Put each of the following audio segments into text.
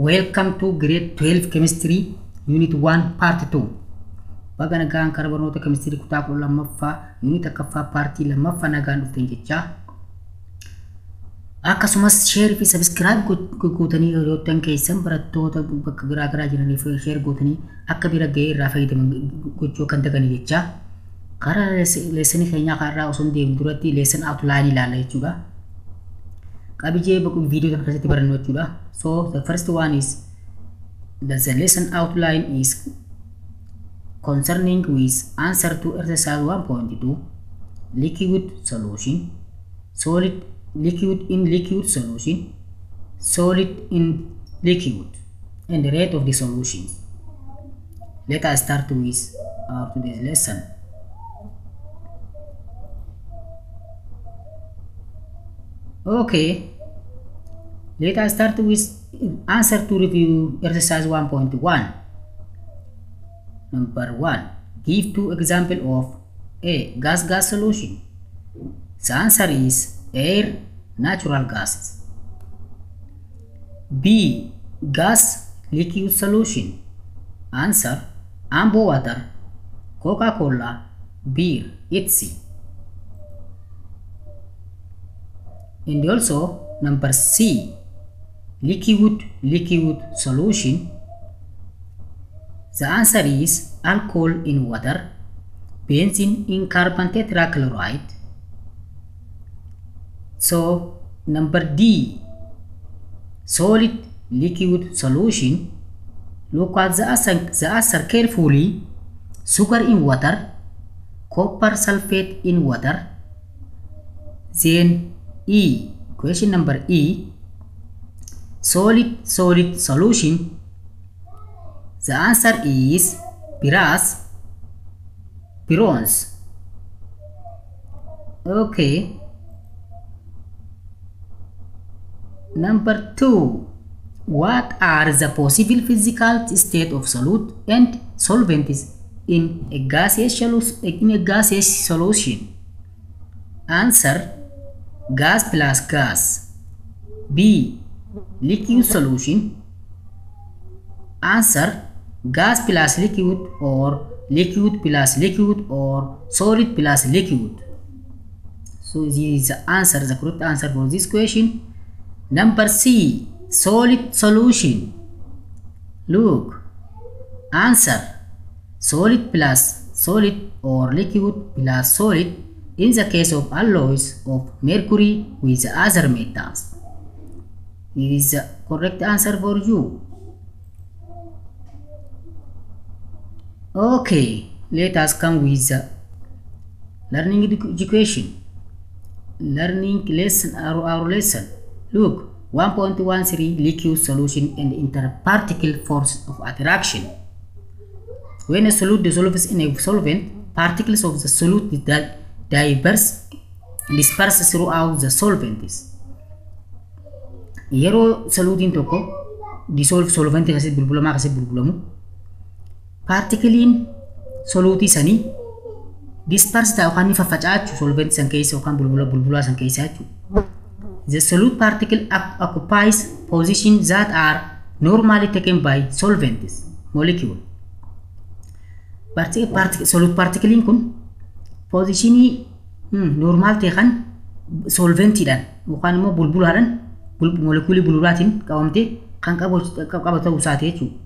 Welcome to grade 12 chemistry unit 1 part 2. Baga nagaan karaa barnoota chemistry kutaa 12ffaa unit 1ffaa partii 2ffaa nagaan dhuftan jechaa. Akkasumas share fi subscribe gootanii hiriyoottan keessan barattoota bakka garaa garaa jiraniif share gootanii akka bira ga'ee irraa fayyadaman gochuu kan daganii jechaa. Karaa leessanii keenyaa karaa osoo hin deemin duratti lesson outline ilaalla jechuudha. Qabiyyee viidiyoo kana keessatti barannu jechuudha. So the first one is the lesson outline is concerning with answer to exercise 1.2 liquid solution, solid liquid in liquid solution, solid in liquid, and the rate of the solutions. Let us start with our today's lesson. Okay, let us start with answer to review exercise 1.1. Number 1, give two example of A, gas-gas solution. The answer is air, natural gases. B, gas liquid solution. Answer, ambo water, Coca-Cola, beer, etc. And also number C, liquid liquid solution. The answer is alcohol in water, benzene in carbon tetrachloride. So number D, solid liquid solution. Look at the answer carefully. Sugar in water, copper sulfate in water. Then E, question number E, solid solid solution. The answer is brass, bronze. Okay. Number 2, what are the possible physical state of solute and solvents in a gaseous solution? Answer, gas plus gas. B, liquid solution. Answer, gas plus liquid or liquid plus liquid or solid plus liquid. So this is the answer, the correct answer for this question. Number C, solid solution. Look, answer, solid plus solid or liquid plus solid in the case of alloys of mercury with other metals. This is the correct answer for you. Okay, let us come with the learning education. Learning lesson, our lesson. Look, 1.13 liquid solution and interparticle force of attraction. When a solute dissolves in a solvent, particles of the solute that disperse throughout the solvents. Yeroo solutiin tokko dissolve solvent keessatti bulbulamaa keessatti bulbulamu, partikiliin soluutii sanii disperse ta'a yookaan ni faffaca'a jechuudha solvent san keessa yookaan bulbulaa san keessa jechuudha. The solute particle occupies positions that are normally taken by solvents molecule. Solute partikiliin kun positionii normal ta'e kan solventiidhaan yookaan immoo bulbulaadhaan molekuulii bulbulaatiin qabamtee kan qabu ta'uu isaati jechuudha.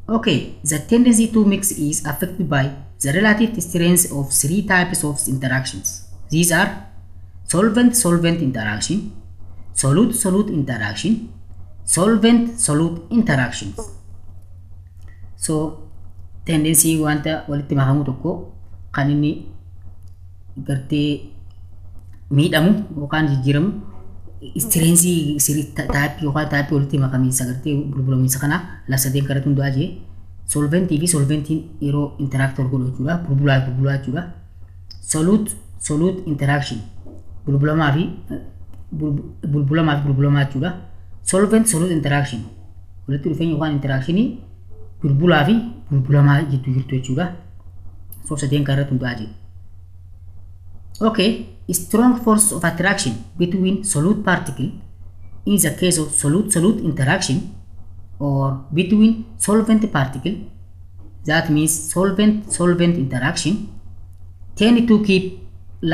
Okay, the tendency to mix is affected by the relative strength of three types of interactions. These are solvent-solvent interaction, solute-solute interaction, solvent-solute interactions. So, tendency wanta walitti makamu tokko kan inni gartee miidhamu yookaan jijjiiramu strength type yookaan type walitti makamiinsa gartee bulbulamiinsa kana lasadeen karatti hundaa'aa jee solventii fi solventiin yeroo interact godhu jechuudha. Bulbulaa fi bulbulaa jechuudha. Solute solute interaction bulbulamaa fi bulbulamaa fi bulbulamaa jechuudha. Solvent solute interaction walitti dhufeenya yookaan interactionii bulbulaa fi bulbulamaa jidduu jirtu jechuudha. So sadeen kanarratti hundaa'aa jira. Okay, strong force of attraction between solute particle in the case of solute-solute interaction or between solvent particle, that means solvent-solvent interaction, tend to keep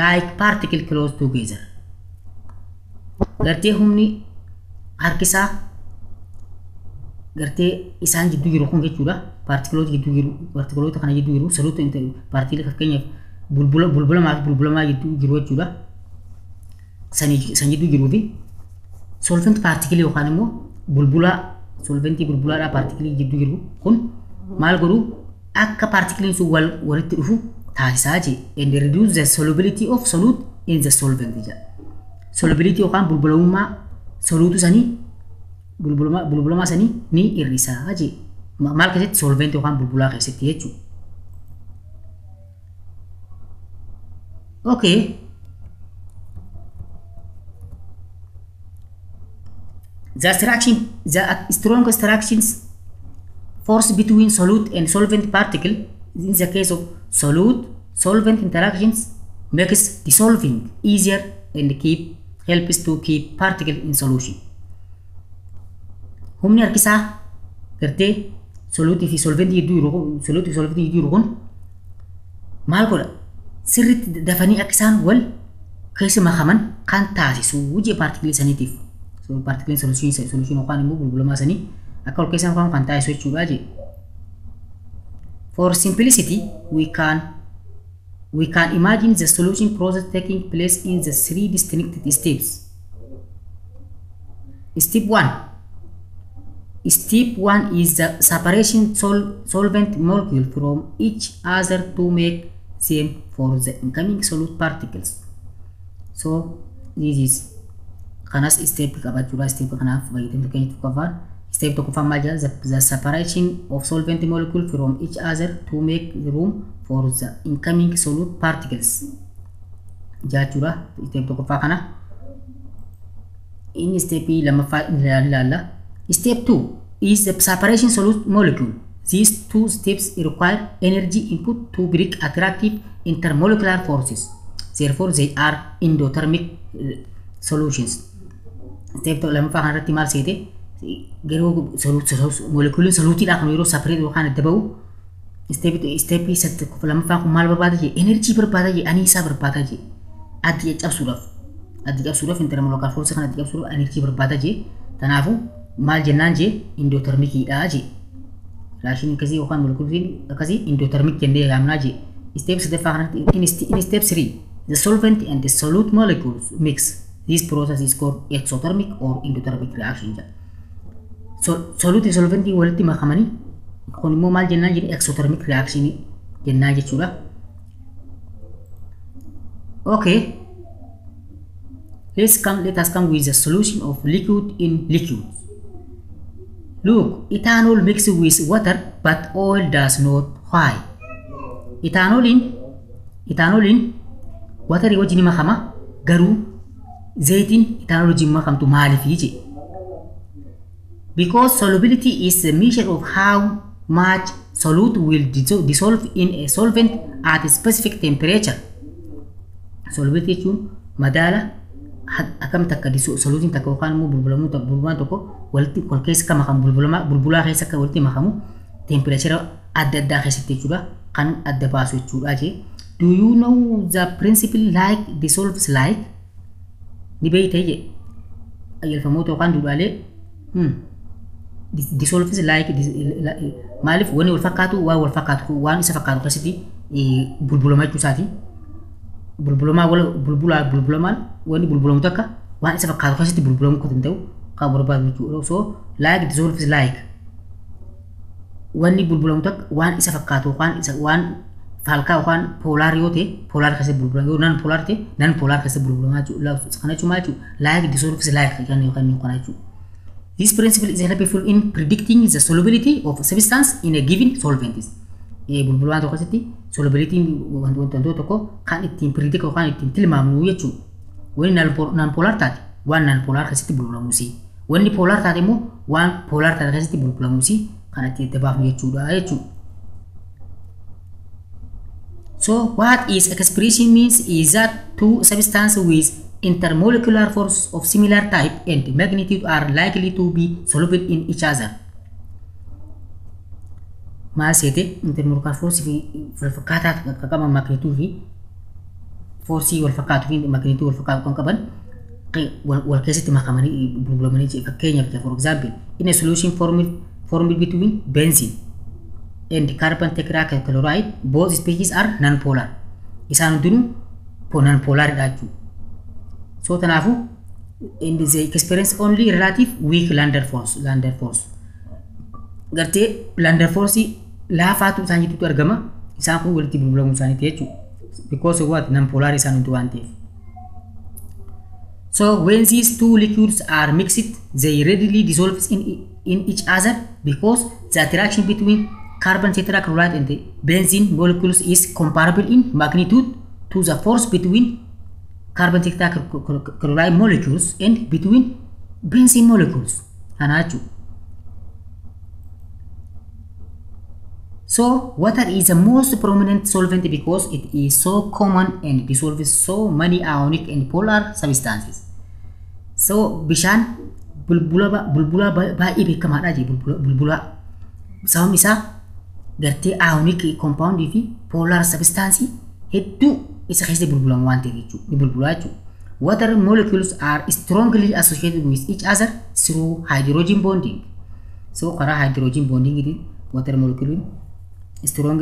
like particle close together. Gartee humni harkisaa gartee isaan jidduu jiru kun jechuudha. Paartikiloota jidduu jiru, paartikiloota kana jidduu jiru, solute paartikilii fakkeenyaaf bulbula bulbulamaa fi bulbulamaa jidduu jiru jechuudha. San jidduu jiruu fi solvent paartikilii yookaan immoo bulbulaa solventii bulbulaadhaa paartikilii jidduu jiru kun maal godhu akka paartikiliin sun wal walitti dhufu taasisaa jee and reduce the solubility of solute in the solvent jedha. Solubility yookaan bulbulamummaa soluutu sanii bulbulamaa sanii ni hir'isaa jee. Maal keessatti solvent yookaan bulbulaa keessatti jechuudha. Okay. The attraction, the strong attractions force between solute and solvent particle in the case of solute solvent interactions makes dissolving easier and keep helps to keep particle in solution. Humni harkisaa gartee soluutii fi solventii gidduu jiru soluutii fi solventii gidduu jiru kun maal godha? Sirriitti dafanii akka isaan wal keessa makaman kan taasisu jee paartikilii saniitiif. Paartikiliin solution yookaan immoo bulbulamaa sanii akka wal keessa makaman kan taasisu jechuudha jee. For simplicity, we can imagine the solution process taking place in the three distinct steps. Step 1. Step 1 is the separation solvent molecule from each other to make them for the incoming solute particles. So this is kanas step qabachuudha. Step kanaaf fayyadamtu keenya tokkoffaan step tokkoffaan maal jedha? The separation of solvent molecule from each other to make room for the incoming solute particles jechuudha. Step tokkoffaa kana inni step lammaffaa ilaalla. Step 2 is the separation solute molecule. These two steps require energy input to break attractive intermolecular forces. Therefore, they are endothermic solutions. Step lammaffaa kanarratti maal seete? Yeroo molekuuliin soluutiidhaa kan yeroo separate yookaan adda ba'u step lammaffaa kun maal barbaada jee? Energy barbaada jee, aniisaa barbaada jee, adda caccabsuudhaaf adda cabsuudhaaf intermolecular force kana adda cabsuudhaaf energy barbaada jee. Kanaafuu maal jennaan jee? Endothermiciidha jee. Reaction akkasii yookaan molekuuliin akkasii endothermic jennee yaamnaa jee. Step sadaffaa kanatti in step 3, the solvent and the solute molecules mix. This process is called exothermic or endothermic reaction jedha. Solute solventii walitti makamanii kun immoo maal jennaan jedhe? Exothermic reaction jennaan jechuudha. Okay. Let us come with the solution of liquid in liquids. Look, ethanol mixed with water, but oil does not. Why? Ethanoliin waterii wajjin makama garuu zayitiin ethanol wajjin makamtu maaliif jee? Because solubility is the measure of how much solute will dissolve in a solvent at a specific temperature. Solubility jechuun madaala akkam takka soluutiin takka yookaan immoo bulbulamuu bulbulaan tokko walitti wal keessa akka makamu bulbulamaa bulbulaa keessa akka walitti makamu temperature adda addaa keessatti jechuudha kan adda baasu jechuudha jee. Do you know the principle like dissolves like? Ni beeyte jee. Qajeelfamoota yookaan duudhaalee dissolves like maaliif wanni wal fakkaatu waan wal fakkaatu waan isa fakkaatu keessatti bulbulama jechuu isaati. Bulbulamaa wal bulbulaa bulbulamaan wanni bulbulamu takka waan isa fakkaatu keessatti bulbulamuu kan ta'u kan barbaadu jechuudha. So like dissolves like, wanni bulbulamu takka waan isa fakkaatu waan isa waan faalkaa yookaan polar yoo ta'e polar keessatti bulbulama, yoo non polar ta'e non polar keessatti bulbulamaa jechuudha. Kana jechuun maal jechuudha? Like dissolves like kan yookaan kana jechuudha. This principle is helpful in predicting the solubility of substance in a given solvent. Bulbulamaan tokko keessatti solubility wantoota tokko kan ittiin predict yookaan ittiin tilmaamnu jechuudha. Wanni non polar taate waan non polar keessatti bulbulamuusi. Wanni polar taate immoo waan polar taate keessatti bulbulamuusi kan ittiin adda baafnu jechuudha jechuudha. So what is expression means is that two substances with intermolecular forces of similar type and magnitude are likely to be soluble in each other. Maal seete intermolecular force fi wal fakkaataa kan qaban magnitude fi force wal fakkaatu fi magnitude wal fakkaatu kan qaban wal keessatti makamanii bulbulamanii. Fakkeenyaaf, for example, in a solution formed between benzene and carbon tetrachloride, both species are non-polar. Isaan hundinuu non-polar dha jechuudha. So kanaafuu and they experience only relative weak London force. London force gartee London force laafaatu isaan jidduutti argama. Isaan kun walitti bulbulamuu isaaniiti jechuudha, because of what? Non-polar isaan hundi waan ta'eef. So when these two liquids are mixed, they readily dissolve in each other because the attraction between carbon tetrachloride and the benzene molecules is comparable in magnitude to the force between carbon tetrachloride molecules and between benzene molecules. Kana jechuudha. So water is the most prominent solvent because it is so common and dissolves so many ionic and polar substances. So bishaan bulbula bulbula baay'ee beekamaadha jee bulbula. Sababni isaa gartee ionic compound fi polar substance hedduu isa keessatti bulbulamu waan ta'eef jechuudha. Ni bulbulaa jechuudha. Water molecules are strongly associated with each other through hydrogen bonding. So karaa hydrogen bonding water molecule strong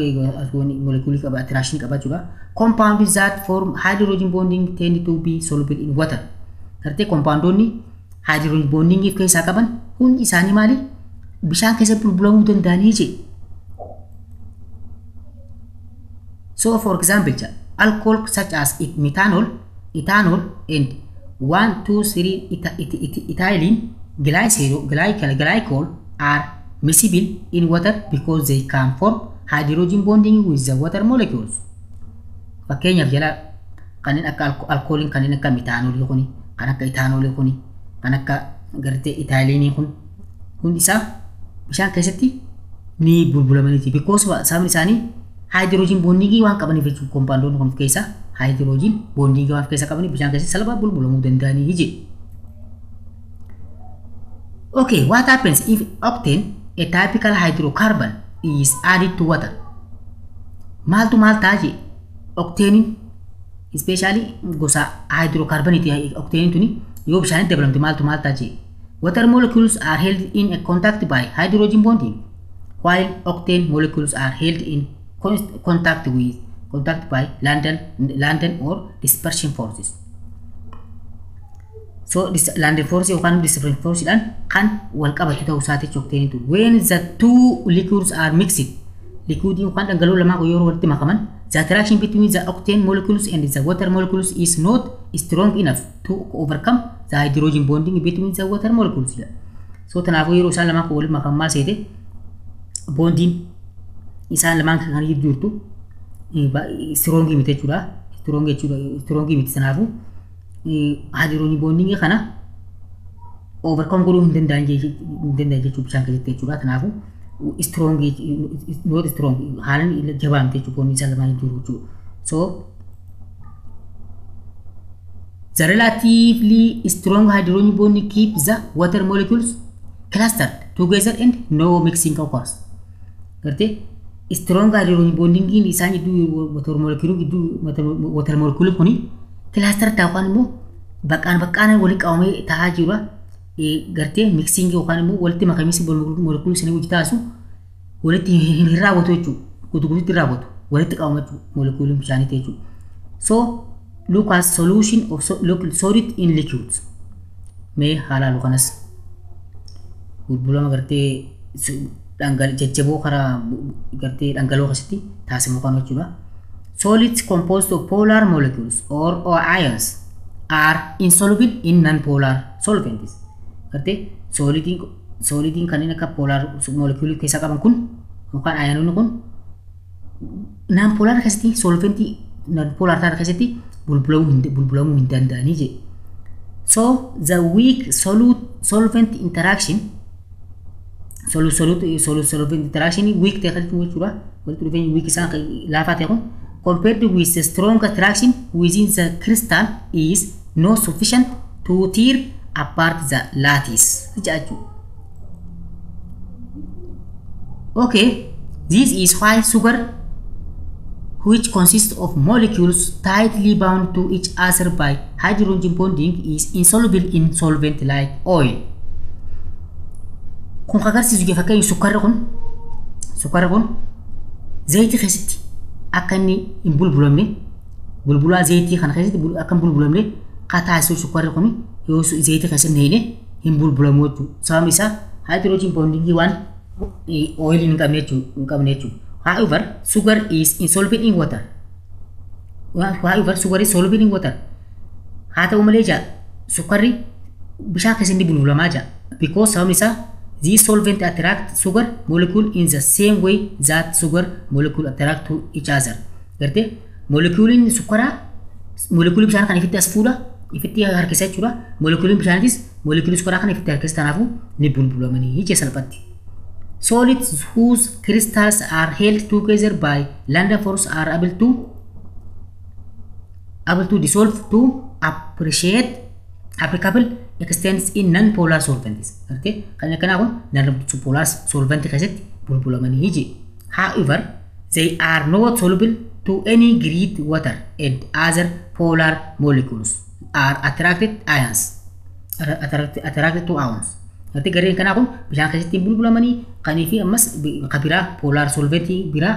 molecule qaba, attraction qaba jechuudha. Compounds that form hydrogen bonding tend to be soluble in water. Gartee compoundoonni hydrogen bonding of keessaa qaban hundi isaanii maali? Bishaan keessa bulbulamuu danda'anii jee. So for example, alcohol such as methanol, ethanol and 1, 2, 3 ethylene glycol are miscible in water because they can form hydrogen bonding with the water molecules. Fakkeenyaaf jala kanneen akka alkooliin, kanneen akka metaanolii kuni, kan akka itaanoolii kuni, kan akka gartee itaayiliinii kun hundi isaa bishaan keessatti ni bulbulamaniiti. Because sababni isaanii hydrogen bondingii waan qabaniif jechuudha. Compoundoonni kun of keessaa hydrogen bondingii waan of keessaa qabaniif bishaan keessatti salphaa bulbulamuu danda'anii jedhe. Okay, what happens if octane, a typical hydrocarbon, is added to water? Maaltu maal ta'a jee? Octane especially gosa hydrocarboniiti. Octane tuni yoo bishaanitti dabalamte maaltu maal ta'a jee? Water molecules are held in a contact by hydrogen bonding, while octane molecules are held in contact by London or dispersion forces. So this London force yookaan dispersion force dhaan kan wal qabatu ta'uu isaati octane tu. When the two liquids are mixed, liquid yookaan dhangala'oo lamaa yeroo walitti makaman, the attraction between the octane molecules and the water molecules is not strong enough to overcome the hydrogen bonding between the water molecules. So kanaafuu yeroo isaan lamaan kun walitti makaman maal seete? Bondiin isaan lamaan kan gidduu jirtu strong miti jechuudha. Strong jechuudha. Strong miti, kanaafuu hydrogen bonding kana overcome godhuu hin danda'an jechuudha bishaan keessatti jechuudha. Kanaafuu strong, not strong, haalaan jabaa miti jechuudha bondiin isaan lamaan jiru jechuudha. So the relatively strong hydrogen bond keeps the water molecules clustered together and no mixing occurs. Gartee strong hydrogen bonding isaan gidduu water molecule gidduu water molecule kuni cluster ta'u yookaan immoo baqqaan baqqaan walitti qabamee taa'aa jira. Gartee mixing yookaan immoo walitti makamiinsi molecule sanii hojii taasisu walitti hin raawwatu jechuudha. Guutuu guutuutti hin raawwatu. Walitti qabama jechuudha moleculiin bishaanii jechuudha. So look at solution of solid in liquids. Mee haala kanas bulbulama gartee jajjaboo karaa gartee dhangala'oo keessatti taasifamu kan jechuudha. Solids composed of polar molecules or ions are insoluble in non-polar solvents. Gartee solidiin kanneen akka polar molecule keessaa qaban kun yookaan ayanoonni kun non-polar keessatti, solventii non-polar ta'an keessatti bulbulamuu hin danda'anii jedhe. So the weak solute solvent interaction, solute solute solute solvent interaction weak ta'e kan jechuudha. Walitti dhufeenyi weak isaan laafaa ta'e kun compared with the strong attraction within the crystal is not sufficient to tear apart the lattice jechuudha. Okay, This is why sugar, which consists of molecules tightly bound to each other by hydrogen bonding, is insoluble in solvent like oil. Kun kan agarsiisu fakkeenya sukkarri kun zayitii keessatti akka inni hin bulbulamne, bulbulaa zayitii kana keessatti akka hin bulbulamne ka taasisu, sukkarri kun yoo zayitii keessatti hin hin bulbulamu jechuudha. Sababni isaa hydrogen bondingii waan oil hin qabne jechuudha. However, sugar is insoluble in water. However, sugar is soluble in water. Haa ta'u malee jaa, sukkarri bishaan keessatti bulbulamaa jaa. Because sababni isaa these solvent attract sugar molecule in the same way that sugar molecule attract to each other. Gartee moleculiin sukkaraa moleculii bishaan kan ifitti as fuudha, ifitti harkisa jechuudha. Moleculiin bishaanitis moleculii sukkaraa kan ifitti harkisa, kanaafuu ni bulbulamanii jee salphatti. Solids whose crystals are held together by London force are able to dissolve to appreciate applicable extents in non-polar solvents. Gartee kan akkanaa kun non-polar solvent keessatti bulbulamanii je. However, they are not soluble to any great water and other polar molecules are attracted ions. Attracted to ions. Gartee gareen kanaa kun bishaan keessatti hin bulbulamanii kanii fi ammas ka biraa polar solventii biraa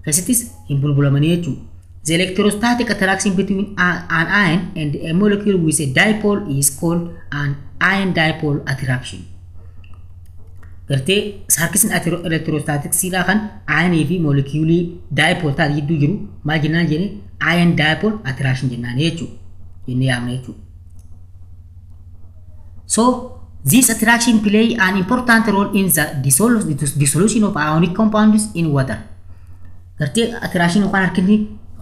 keessattis hin bulbulamanii jechuudha. The electrostatic attraction between an ion and a molecule with a dipole is called an ion dipole attraction. Gartee harkisni electrostaticsiidhaa kan ionii fi molecuulii dipole taate gidduu jiru maal jennaan jenne? Ion dipole attraction jennaan jechuudha. Jennee yaamna jechuudha. So this attraction play an important role in the dissolution of ionic compounds in water. Gartee attraction yookaan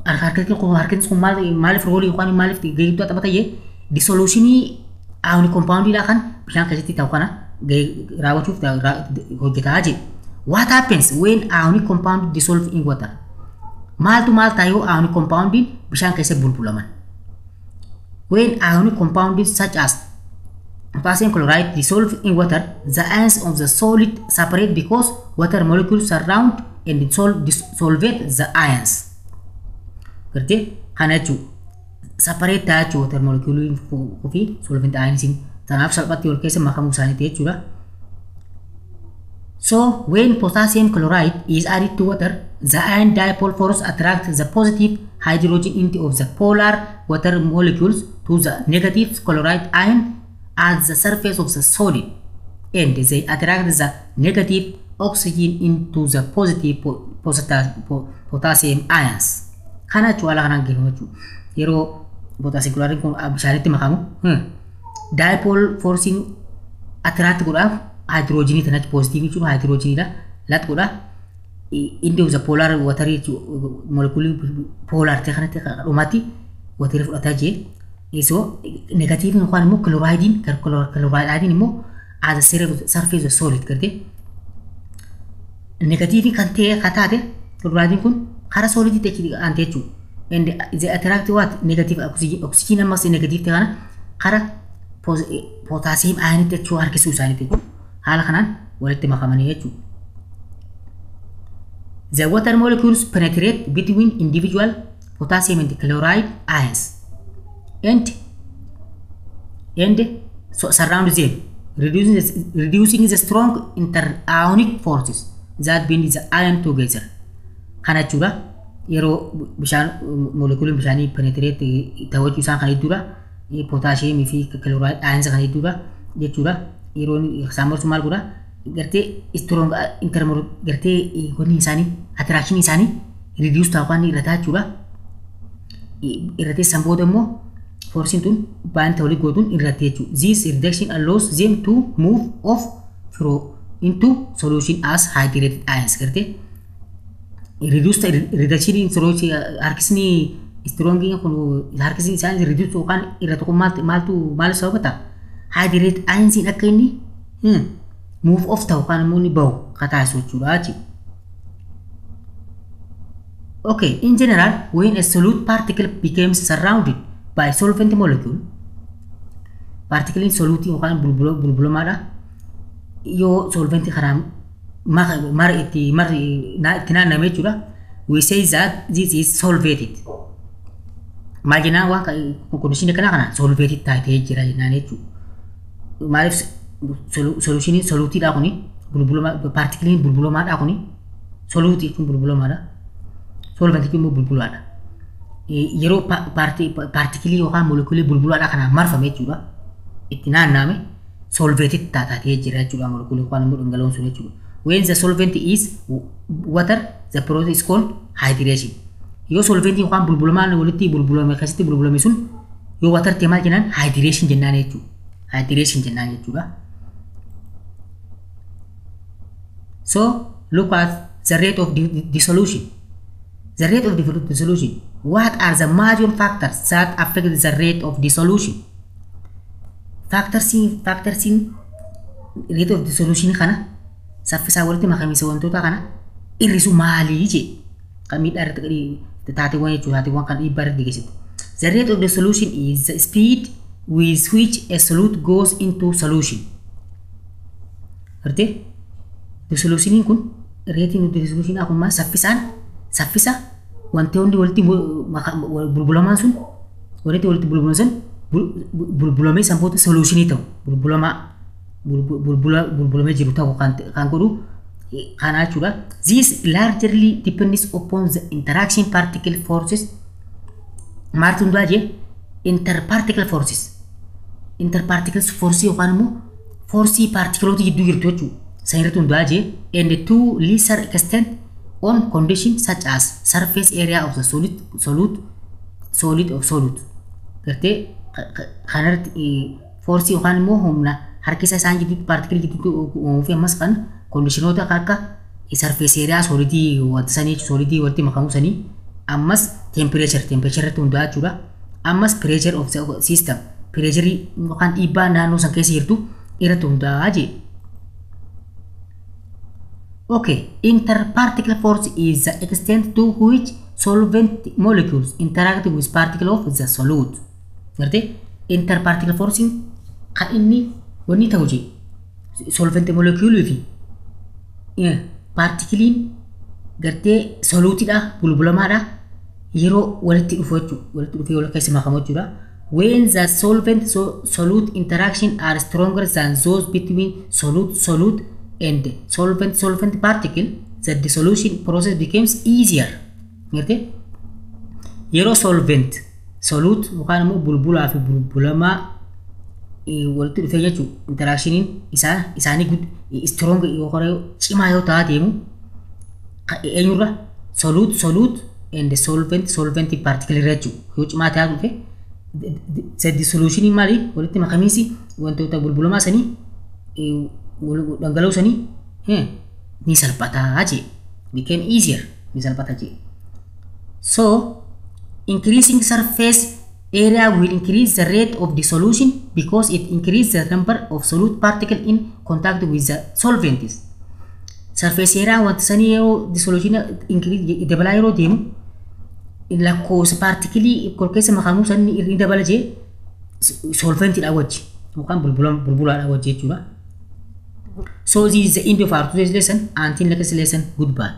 harkisni kun maaliif roolii yookaan maaliif gahee guddaa taphata jee, dissolutionii ionic compoundiidhaa kan bishaan keessatti ta'u kana raawwachuuf hojjetaa jee. What happens when ionic compound dissolve in water? Maaltu maal ta'a yoo ionic compoundiin bishaan keessa bulbulaman? When ionic compounds such as potassium chloride dissolve in water, the ions of the solid separate because water molecules surround and dissolve the ions. Gartee kana jechuun separate ta'a jechuudha water molecule fi solvent ionsiin, kanaaf salphatti wal keessa makamuu isaaniiti jechuudha. So when potassium chloride is added to water, the ion dipole force attracts the positive hydrogen into of the polar water molecules to the negative chloride ion at the surface of the solid, and they attract the negative oxygen into the positive potassium ions. Kana jechuun haala kanaan geeffamu jechuudha. Yeroo potassium chloride kun bishaanitti makamu, dipole forcein attract godhaaf hydrogenii tanatti, positive jechuun hydrogeniidha, lat godha. Inni of the polar water molecuulii polar ta'e kanatti dhumatti waterii fudhataa jee. So negatiivni yookaan immoo chloridiin, chloridiin immoo as a surface of solid, gartee negatiivii kan ta'e kan taate chloridiin kun karaa solidiitti achi aante jechuudha. And they attract what? Negative oxygen. Oxygen ammas negative ta'e kana karaa potassium ionitti achuu harkisuu isaaniiti jechuudha. Haala kanaan walitti makamanii jechuudha. The water molecules penetrate between individual potassium and chloride ions and so surround them, reducing the strong interionic forces that bind the ion together. Kana jechuudha, yeroo bishaan moolekuuliin bishaanii penetrate ta'uu isaan kan hedduudha, potassium fi chloride ions kan hedduudha jechuudha. Yeroo isaan marsu maal godha? Gartee strong inter gartee wanni isaanii attraction isaanii reduce ta'uu kan irrataa jechuudha. Irratee san booda immoo forsiin tun bind walii gootuun irratti jechuudha. This reduction allows them to move off through into solution as hydrated ions. Gartee reduce reduction in solution, harkisni strongin kun harkisni isaanii reduce yookaan irra tokko maaltu maal sababa ta'a? Hydrated ions akka inni move off ta'u yookaan immoo inni bahu ka taasisu jechuudha jechuudha. Okay, in general, when a solute particle becomes surrounded by solvent molecule, particle solute yookaan bulbulamaadha. Yoo solvent karaa Mar itti mar itti naanname jechuudha. We say that this is solvated. Maal jennaan waan condition kana kana solvated taatee jira jennaan jechuudha. Maaliif solution solutiidha kuni bulbulama partikiliin bulbulamaadha kuni solutii jechuun bulbulamaadha. Solvent jechuun immoo bulbulaadha. Yeroo paartikilii yookaan molekuulii bulbulaadha kanaan marfame jechuudha. Itti naanname solvated taatee jira jechuudha molekuulii yookaan immoo dhangala'oon sun jechuudha. When the solvent is water, the process is called hydration. Yoo solventii yookaan bulbulamaan walitti bulbulame keessatti bulbulame sun yoo water ta'e maal jennaan hydration jennaan jechuudha. Hydration jennaan jechuudha. So look at the rate of dissolution. The rate of dissolution. What are the major factors that affect the rate of dissolution? Factors in rate of dissolution kana saffisaa walitti makamiinsa wantoota kana hir'isu maalii jee kan miidhaa irratti taateewwan jechuudha taateewwan kan dhiibbaa irratti geessisu. The rate of dissolution is the speed with which a solute goes into solution. Argitee? Dissolutioniin kun reetiin dissolutionaa kun maal saffisaan saffisa wantoonni walitti bulbulamaan sun walitti walitti bulbulaman sun bulbulamee san booda solutionii ta'u bulbulamaa bulbulamee jiru ta'u kan godhu kana jechuudha. This largely depends upon the interaction particle forces. Maaltu hundaa jee interparticle forces. Interparticle force yookaan immoo forcii paartikiloota gidduu jirtu jechuudha. San irratti hundaa jee and to lesser extent on conditions such as surface area of the solid of solute. Gartee kanarratti forcii yookaan immoo humna harkisa isaan gidduutti paartikilii gidduutti uumamuu fi ammas kan kondishinoota akka surface area solidii wanta sanii solidii walitti makamuu sanii ammas temperature irratti hundaa'aa jechuudha. Ammas pressure of the system pressure yookaan dhiibbaa naannoo san keessa jirtu irratti hundaa'aa jee. Okay, interparticle force is the extent to which solvent molecules interact with particle of the solute. Gartee interparticle force kan inni wanni ta'u jee solvent molecule fi paartikiliin gartee soluutidha bulbulamaadha yeroo walitti dhufu jechuudha walitti dhufee wal keessa makamu jechuudha. When the solvent solute interaction are stronger than those between solute solute and solvent solvent particle, the dissolution process becomes easier. Gartee yeroo solvent solute yookaan immoo bulbulaa fi bulbulamaa walitti dhufee jechuudha interactioniin isaanii strong yookaan cimaa yoo ta'aa deemu eenyurra solute solute and solvent solvent particle irra jechuudha yoo cimaa ta'aa dhufe the dissolution maali walitti makamiinsi wantoota bulbulamaa sanii dhangala'oo sanii ni salphataa jee became easier ni salphata jee. So increasing surface area will increase the rate of dissolution because it increases the number of solute particle in contact with the solvents. Surface area wanta sanii yeroo dissolution increase dabalaa yeroo deemu lakkoofsa paartikilii kol keessa makamuu sanii ni dabala jee solventidha wajji yookaan bulbulaadha wajji jechuudha. So this is the end of our today's lesson. Until next lesson, goodbye.